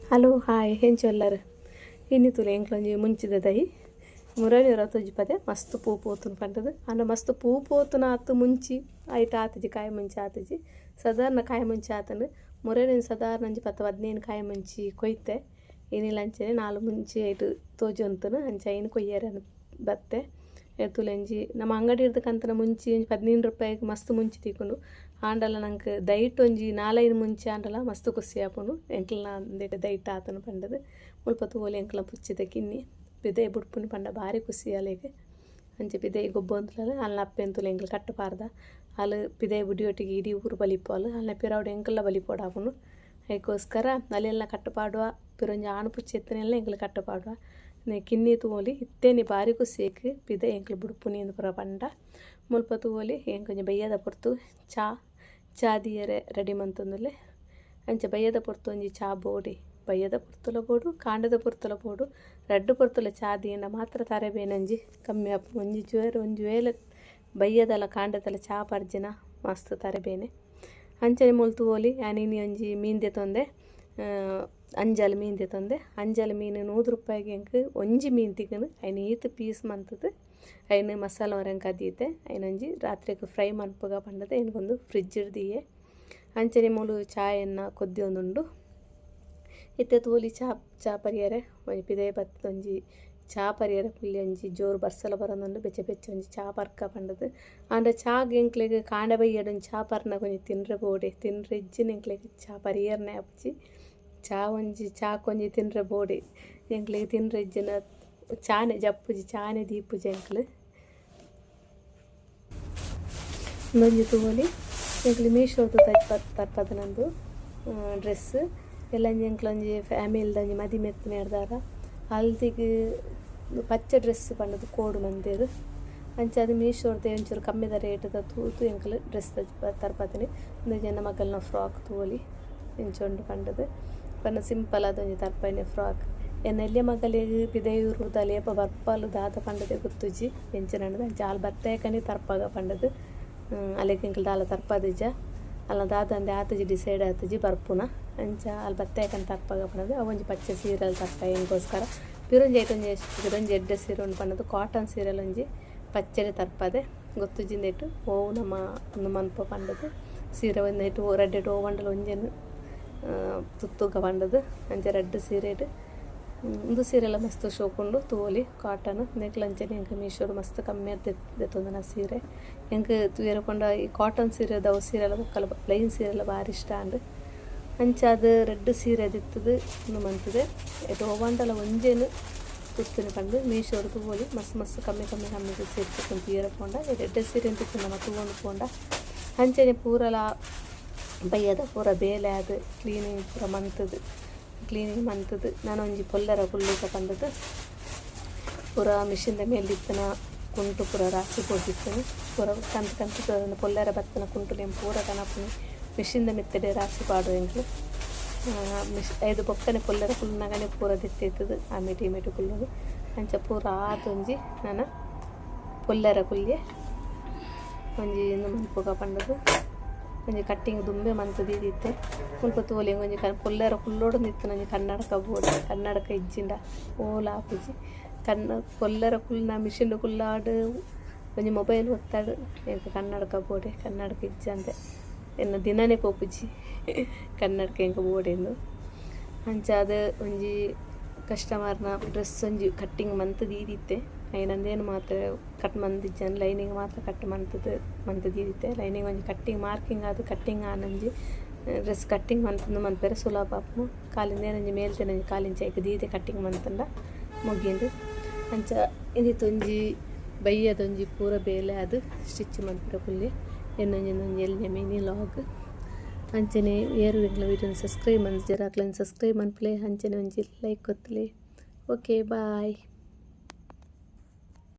Hello hi ಹೆಂಚೊಲ್ಲರ್ ಇನ್ನಿತುಲೆ ಎಂಕ್ಲೊಂಜಿ ಮುಂಚಿದ ದೈ ಮುರಳಿ ರತೊಂಜಿ ಪದೆ ಮಸ್ತ್ ಪೂ ಪೋತುನು ಪಂಡದು ಅಂಡ ಮಸ್ತ್ ಪೂ ಪೋತುನ ಆತು ಮುಂಚಿ ಐಟ್ ಆತುಜಿ ಕಾಯಿ ಮುಂಚಿ ಆತುಜಿ ಸಾಧಾರಣ ಕಾಯಿ ಮುಂಚಿ ಆತನು ಮುರಳಿ ಸಾಧಾರಣ ಒಂಜಿ 10 15 ಕಾಯಿ ಮುಂಚಿ ಕೊಯ್ತೆ ಇನಿಲ ಅಂಚನೆ 4 ಮುಂಚಿ ಐಟ್ ತೋಜೊಂತುನು ಅಂಚ ಐನ್ ಕೊಯ್ಯರೆ ಬತ್ತೆ ತುಲೆಂಜಿ ನಮ್ಮ ಅಂಗಡಿ ಇರ್ತಕ್ಕಂಥ ಮುಂಚಿ 15 ರೂಪಾಯಿಗೆ ಮಸ್ತ್ ಮುಂಚಿ ತಿಕ್ಕೊಂಡು ಆಂಡಲ ನಂಗೆ ದೈಟ್ ಒಂಜಿ 4-5 ಮುಂಚಿ ಆಂಡಲ ಮಸ್ತ್ ಖುಷಿ ಆಪುಂಡು ಎಂಕ್ಲನ ಅಂದೇಟ ದೈಟ್ ಆತನ ಪಂಡದು ಮುಲ್ಪ ತೂವೊಲಿ ಎಂಕ್ಲ ಪುಚ್ಚಿದ ಕಿನ್ನಿ ಪಿದೈ ಬುಡ್ಪುನಿ ಪಂಡ ಭಾರಿ ಖುಷಿ ಅಲೆಗ್ ಅಂಚೆ ಪಿದೈ ಗೊಬ್ಬೊಂತುಲಲ್ ಅಲ್ನ ಅಪ್ಪೆಂತುಲ ಎಂಕ್ಲ ಕಟ್ಟು ಪಾರ್ದ ಅಲ್ ಪಿದೈ ಬುಡಿಯೊಟ್ಟಿಗೆ ಇಡೀ ಊರು ಬಲಿಪೋಲ್ ಅಲ್ನ ಪಿರವುಡು ಎಂಕ್ಲ ಬಲಿಪೊಡಾಪುಂಡು ಐಕೋಸ್ಕರ ಅಲ್ಲೆಲ್ಲ ಕಟ್ಟು ಪಾಡುವ ಪಿರೊಂಜಿ ಆಣು ಪುಚ್ಚಿ ಎತ್ತನೆಲ್ಲ ಎಂಕ್ಲ ಕಟ್ಟು ಪಾಡುವ ಕಿನ್ನಿ ತೂವೊಲಿ ಇತ್ತೇನಿ ಭಾರಿ ಖುಷಿ ಪಿದೈ ಎಂಕ್ಲ ಬುಡ್ಪುನಿ ಇಂದ್ ಪೂರ ಪಂಡ ಮುಲ್ಪ ತೂವೊಲಿ ಎಂಕೊಂಜಿ ಬಯ್ಯದ ಪೊರ್ತು ಚಾ ಚಾ ದಿಯರೆ ರೆಡಿ ಮಂತೊಂದುಲ್ಲೆ ಅಂಚ ಬಯ್ಯದ ಪೊರ್ತು ಒಂಜಿ ಚಾ ಬೋಡಿ ಬಯ್ಯದ ಪೊರ್ತುಲ ಬೋಡು ಕಾಂಡದ ಪೊರ್ತುಲ ಬೋಡು ರಡ್ಡ್ ಪೊರ್ತುಲ ಚಾ ದೀಂಡ ಮಾತ್ರ ತರೆ ಬೇನಂಜಿ ಕಮ್ಮಿ ಆಪುಂಡು ಒಂಜಿ ಜುವೆರ್ ಒಂಜಿ ವೇಳೆ ಬಯ್ಯದಲ ಕಾಂಡದಲ ಚಾ ಪರ್ಜಿನ ಮಸ್ತ್ ತರೆ ಬೇನೆ ಅಂಚನೆ ಮೂಲು ತೂವೊಲಿ ಯಾನ್ ಇನಿ ಒಂಜಿ ಮೀನ್ ದೆತೊಂದೆ ಅಂಜಲ್ ಮೀನ್ ದೆತೊಂದೆ ಅಂಜಲ್ ಮೀನ್ 100 ರೂಪಾಯಿಗೆ ಎಂಕ್ ಒಂಜಿ ಮೀನ್ ತಿಕ್ಕುಂಡು ಐನ್ ಈತ್ ಪೀಸ್ ಮಂತುದು ಐನ್ ಮಸಾಲ ಒರಂಕ ದೀತೆ ಐನೊಂಜಿ ರಾತ್ರೆಗ್ ಫ್ರೈ ಮನ್ಪುಗ ಪಂಡದ ಐನ್ಗೊಂದು ಫ್ರಿಜ್ ದೀಯೆ ಅಂಚನೆ ಮೂಲು ಚಾಯನ್ನ ಕೊದ್ದಿಯೊಂದುಂಡು ಇತ್ತೆ ತೂವೊಲಿ ಚಾ ಚಾ ಪರಿಯರೆ ಒಂಜಿ ಪಿದಯಿ ಬತ್ತ್ ಒಂಜಿ ಚಾ ಪರಿಯರೆ ಪುಲ್ಲಿ ಒಂಜಿ ಜೋರು ಬರ್ಸಲ ಬರೊಂದುಂಡು ಬೆಚ್ಚ ಬೆಚ್ಚ ಒಂಜಿ ಚಾ ಪರ್ಕ ಪಂಡದು ಆಂಡ ಚಾಗ್ ಎಂಕ್ಲೆಗ್ ಕಾಂಡೆ ಬಯ್ಯಡ್ ಒಂಜಿ ಚಾ ಪರ್ನಗ ಒಂಜಿ ತಿನ್ರೆ ಬೋಡೆ ತಿನ್ರೆ ಇಜ್ಜಿಂಡ ಎಂಕ್ಲೆಗ್ ಚಾ ಪರಿಯರ್ನೆ ಆಪುಜಿ ಚಾ ಒಂಜಿ ಚಾಕ್ ಒಂಜಿ ತಿನ್ರೆ ಬೋಡೆ ಎಂಕ್ಲೆಗ್ ತಿನ್ರೆ ಇಜ್ಜಿಂಡ ಚಾನೆ ಜಪ್ಪುಜಿ ಚಾನೆ ದೀಪುಜಿ ಎಂಕ್ಲು ಉಂದೊಂಜಿ ತೂವೊಲಿ ಎಂಕ್ಲು ಮೀಶೋದ ತರ್ಪದನಂದು ಡ್ರೆಸ್ ಎಲ್ಲಂಜಿ ಎಂಕ್ಲೊಂಜಿ ಫ್ಯಾಮಿಲಿದ ಒಂಜಿ ಮದಿಮೆ ಇತ್ತಿನೆಡ್ದಾರ ಹಲ್ದಿಗ್ ಪಚ್ಚೆ ಡ್ರೆಸ್ ಪಂಡದು ಕೋಡು ಮಂದೆರ್ ಅಂಚಾದ್ ಮೀಶೋರ್ದ ಒಂಚೂರು ಕಮ್ಮಿದ ರೇಟ್ದ ತೂತು ಎಂಕ್ಲು ಡ್ರೆಸ್ ತರ್ಪದಿನಿ ಉಂದೊಂಜಿ ಎನ್ನ ಮಗಲ್ನ ಫ್ರಾಕ್ ತೂವೊಲಿ ಎಂಚ ಉಂಡು ಪಂಡದು ಪಂಡ ಸಿಂಪಲ್ ಆದ್ ಒಂಜಿ ತರ್ಪಾಯಿನಿ ಫ್ರಾಕ್ ಎನ್ನ ಎಲ್ಯ ಮಗಲೆಗ್ ಪಿದಯೂರುದ ಲೇಪ ಬರ್ಪಲ್ ದಾದ ಪಂಡದೆ ಗೊತ್ತುಜಿ ಎಂಚಿನಂಡದ ಅಂಚ ಆಲ್ ಬತ್ತೇಕನೆ ತರ್ಪಾಗ ಪಂಡದು ಅಲೆಗ್ ಎಂಕ್ಲು ದಾಲ ತರ್ಪದಿಜ ಅಲ್ಲ ದಾದಂದೆ ಆತುಜಿ ಡಿಸೈಡ್ ಆತುಜಿ ಬರ್ಪುನ ಅಂಚ ಅಲ್ ಬತ್ತೇಕನೆ ತರ್ಪಾಗ ಪಂಡದು ಅವೊಂಜಿ ಪಚ್ಚೆ ಸೀರೆಲ್ ತರ್ಪಾಯ ಎಂಕೋಸ್ಕರ ಪಿರೊಂಜಿ ಐಟ್ ಒಂಜಿ ಪಿರೊಂಜಿ ಎಡ್ಡೆ ಸೀರೆ ಉಂಡು ಪಂಡದು ಕಾಟನ್ ಸೀರೆಲ್ ಒಂಜಿ ಪಚ್ಚೆಡೆ ತರ್ಪದೆ ಗೊತ್ತುಜಿಂದೆಟ್ ಒವು ನಮ ಉಂದು ಮನ್ಪ ಪಂಡದು ಸೀರೆ ಒಂದೈಟ್ ರಡ್ಡೆಟ್ ಒವಂಡಲ ಒಂಜೆನ್ ತುತ್ತುಗ ಪಂಡದು ಅಂಚ ರಡ್ಡ್ ಸೀರೆಡ್ ಉಂದು ಸೀರೆಲ ಮಸ್ತ್ ಶೋಕುಂಡು ತೂವೊಲಿ ಕಾಟನ್ ನೆಕ್ಲ್ ಅಂಚನೆ ಎಂಕ್ ಮೀಶೋಡ್ ಮಸ್ತ್ ಕಮ್ಮಿ ದೆತೊಂದಿನ ಸೀರೆ ಎಂಕ್ ತೂಯೆರೆ ಪಂಡ ಈ ಕಾಟನ್ ಸೀರೆದ ಅವು ಸೀರೆಲ ಬೊಕ್ಕಲ ಪ್ಲೈನ್ ಸೀರೆಲ ಬಾರಿ ಇಷ್ಟ ಆಂಡ್ ಅಂಚಾದ್ ರಡ್ಡ್ ಸೀರೆ ದಿತ್ತುದು ಉಂದು ಮಂತುದು ಐಟ್ ಒವಾಂಡಲ ಒಂಜೆನ್ ತುತ್ತುನಿ ಪಂದ್ ಮೀಶೋಡ್ ತೂವೊಲಿ ಮಸ್ತ್ ಮಸ್ತ್ ಕಮ್ಮಿ ಕಮ್ಮಿ ಕಮ್ಮಿ ಸೀರೆ ತಿಕ್ಕುಂಡು ತೂಯೆರೆ ಪೋಂಡ ಎಡ್ಡೆ ಸೀರೆ ತಿಕ್ಕುಂಡು ನಮ ತೂವೊಂದು ಪೋಂಡ ಅಂಚನೆ ಪೂರಲ ಬಯ್ಯದ ಪೂರ ಬೇಲೆ ಆದ್ ಕ್ಲೀನಿಂಗ್ ಪೂರ ಮಂತುದು ಕ್ಲೀನಿಂಗ್ ಮಂತುದು ನನೊಂಜಿ ಪೊಲ್ಲರ ಕುಲ್ಲುಗ ಪಂಡುದು ಪೂರ ಮಿಷಿನ್ ದ ಮೇಲ್ ಇತ್ತಿನ ಕುಂಟು ಪೂರ ರಾಶಿ ಪೋದಿತ್ತುಂಡು ಪೂರ ಕಂತ್ ಕಂತ್ ಪೊಲ್ಲರ ಬತ್ತಿನ ಕುಂಟುಲೆನ್ ಪೂರ ಕನಪುನಿ ಮಿಷಿನ್ ದ ಮಿತ್ತುಡೆ ರಾಶಿ ಪಾಡುವ ಎಂಕ್ಲು ಐದು ಬೊಕ್ಕನೆ ಪೊಲ್ಲರ ಕುಲ್ಲುನಗನೆ ಪೂರ ದಿತ್ತಿತ್ತುದು ಆ ಮಿಟಿ ಮಿಟಿ ಕುಲ್ಲುದು ಅಂಚ ಪೂರ ಆತೊಂಜಿ ನನ ಪೊಲ್ಲರ ಕುಲ್ಯೆ ಒಂಜಿ ಇಂದು ಮನ್ಪುಗ ಪಂಡುದು ಒಂಜಿ ಕಟ್ಟಿಂಗ್ ದುಂಬೆ ಮಂತ್ ದೀದಿತ್ತೆ ಮುಲ್ಪ ತೂವೊಲಿ ಒಂಜಿ ಪೊಲ್ಲರ ಕುಲ್ಲೊಡು ಇತ್ತಿನ ಒಂಜಿ ಕನ್ನಡಕ ಬೋಡು ಕನ್ನಡಕ ಇಜ್ಜಿಂಡ ಓಲ ಆಪುಜಿ ಕಣ್ಣು ಪೊಲ್ಲರ ಕುಲ್ಲುನ ಮಿಷಿನ್ ಕುಲ್ಲಾಡ್ ಒಂಜಿ ಮೊಬೈಲ್ ಒತ್ತಾಡ್ ಎಂಕ್ ಕನ್ನಡಕ ಬೋಡೆ ಕನ್ನಡಕ ಇಜ್ಜಂದೆ ಎನ್ನ ದಿನನೆ ಪೋಪುಜಿ ಕನ್ನಡಕ ಎಂಕ್ ಬೋಡೆಂದು ಅಂಚಾದ್ ಒಂಜಿ ಕಸ್ಟಮರ್ನ ಡ್ರೆಸ್ ಒಂಜಿ ಕಟ್ಟಿಂಗ್ ಮಂತ್ ದೀದಿತ್ತೆ ಐನಂದೇನು ಮಾತ್ರ ಕಟ್ ಮಂತಿಜ್ಜಂಡ್ ಲೈನಿಂಗ್ ಮಾತ್ರ ಕಟ್ ಮಂತ್ ದೀದಿತ್ತೆ ಲೈನಿಂಗ್ ಒಂಜಿ ಕಟ್ಟಿಂಗ್ ಮಾರ್ಕಿಂಗ್ ಆದ್ ಕಟ್ಟಿಂಗ್ ಆನೊಂಜಿ ಡ್ರೆಸ್ ಕಟ್ಟಿಂಗ್ ಮಂತುಂದು ಮನ್ಪೆರೆ ಸುಲಭ ಆಪುಂಡು ಕಾಲಿಂದೇನೊಂಜಿ ಮೇಲ್ತಿನೊಂಜಿ ಕಾಲಿಂಚ ಐಕ್ ದೀದೆ ಕಟ್ಟಿಂಗ್ ಮಂತುಂಡ ಮುಗಿಂಡ್ ಅಂಚ ಇಂದಿತ್ತೊಂಜಿ ಬಯ್ಯದೊಂಜಿ ಪೂರ ಬೇಲೆ ಆದ್ ಸ್ಟಿಚ್ ಮನ್ಪೆರೆ ಕುಲ್ಲೆ ಎನ್ನೊಂಜಿ ಒಂಜಿ ಎಲ್ಯ ಮಿನಿ ಲಾಗ್ ಅಂಚನೆ ಏರ್ ಎಂಕ್ಲೆ ವೀಡಿಯೋನ್ ಸಬ್ಸ್ಕ್ರೈಬ್ ಮಂತಿಜೆರ್ ಅಕ್ಲೆನ್ ಸಬ್ಸ್ಕ್ರೈಬ್ ಮನ್ಪುಲೆ ಅಂಚನೆ ಒಂಜಿ ಲೈಕ್ ಕೊರ್ತುಲೆ ಓಕೆ ಬಾಯ್.